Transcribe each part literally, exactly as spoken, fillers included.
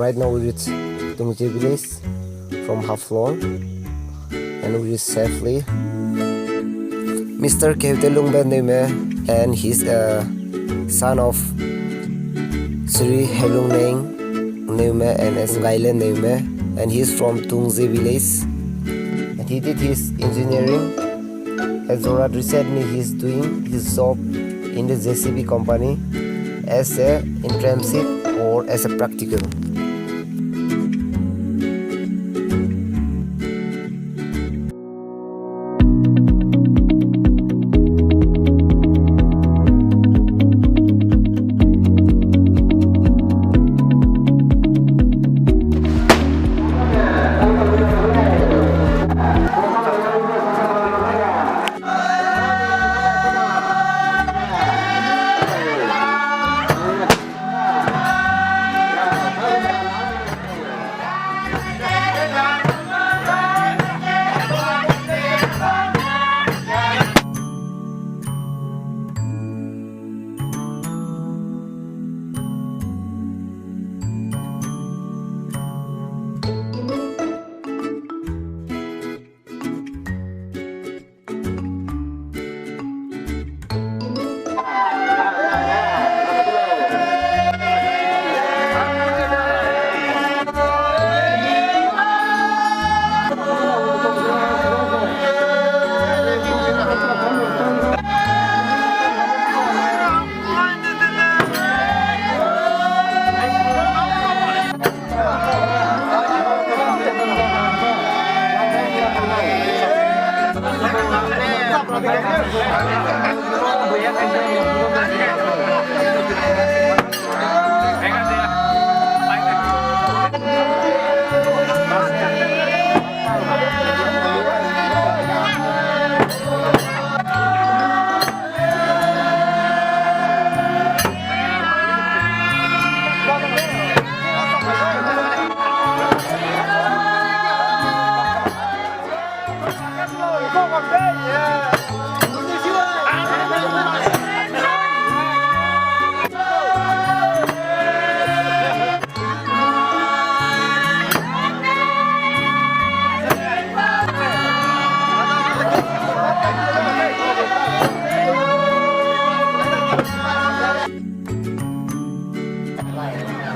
Right now we reach Tungje village from Haflong, and we reach safely. Mister Keutelungbe Neume and his, uh, son of Shri Helungneng Neume and Ngaile Neume, and he's from Tungje village. And he did his engineering at Jorhat. Recently, he's doing his job in the J C B company as a internship or as a practical.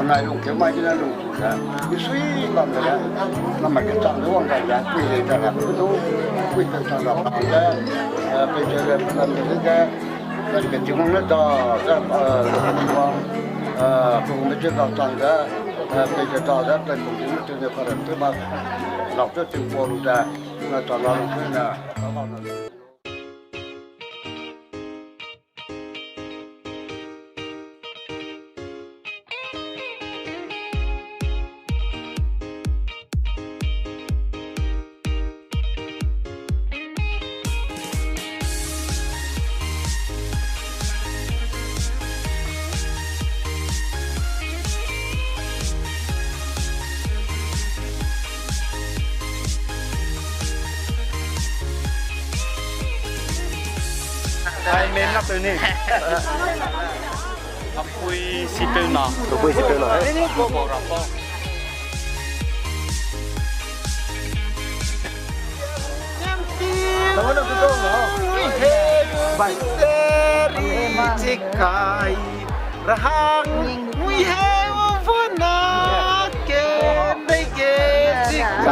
Anai lungkeu mai gene lungkeu ze, misui bam de le, namai kechang de wang dai ze, pui lei dai ra, pui du, pui pe chang ra pa de, eh, pe je le, pe lam de le, pe, pe Tingwang ne da, ze, eh, Tingwang, eh, pe gu me je da chang de, eh, pe je da ze, pe gu me je ne pa ra, pe ma, lau pe ting pa lu de, na chang ra lu pe ne, pa ma na. Ai, men na pe ni. Apui sipeu na. Apui sipeu na, eh? Bau ra pau. Bye. Chikai. Rahang mui heu vana ke mei ge chikai.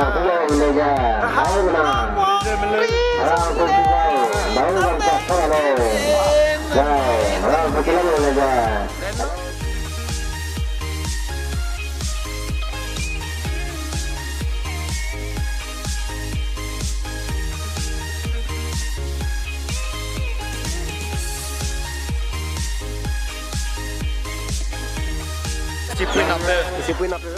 Rahang mui Sipui nape. Sipui nape.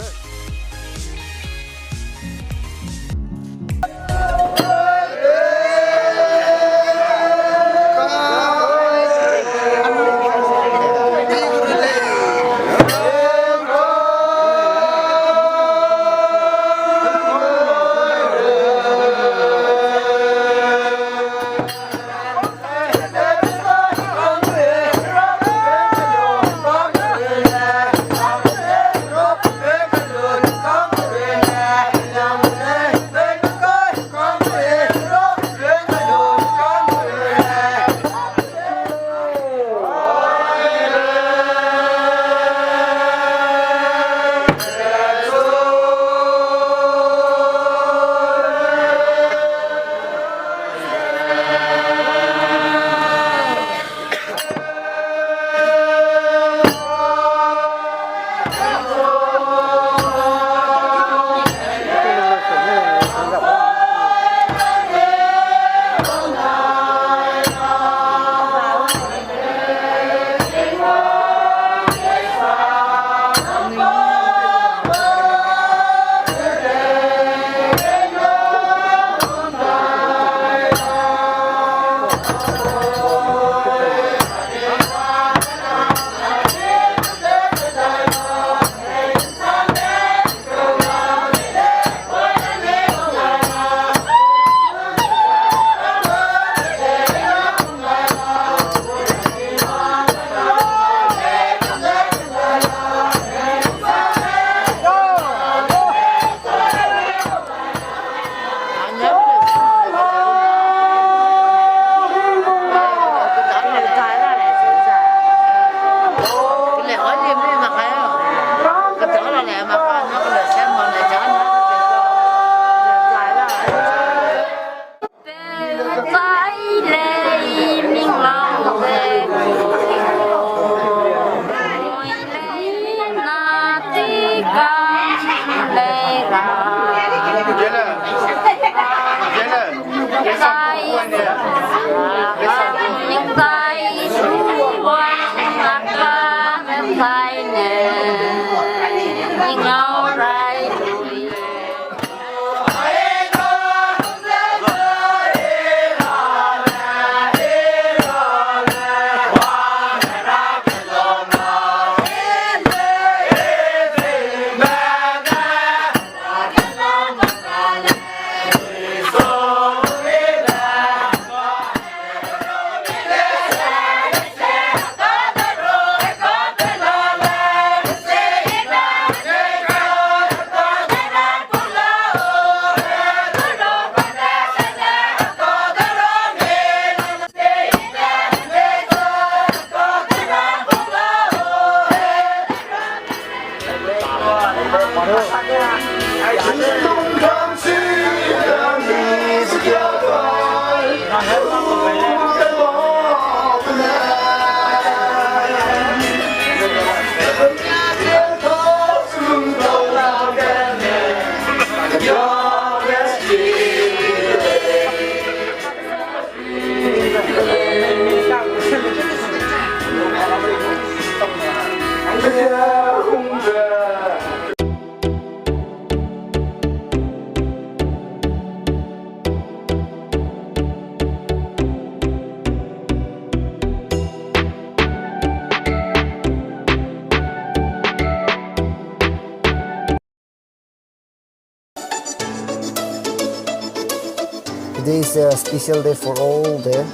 Today is a special day for all the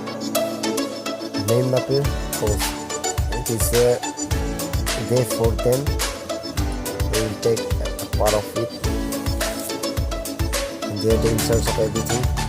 Mem Napu, 'cause it is a day for them. They will take a part of it. And they are the in charge of everything.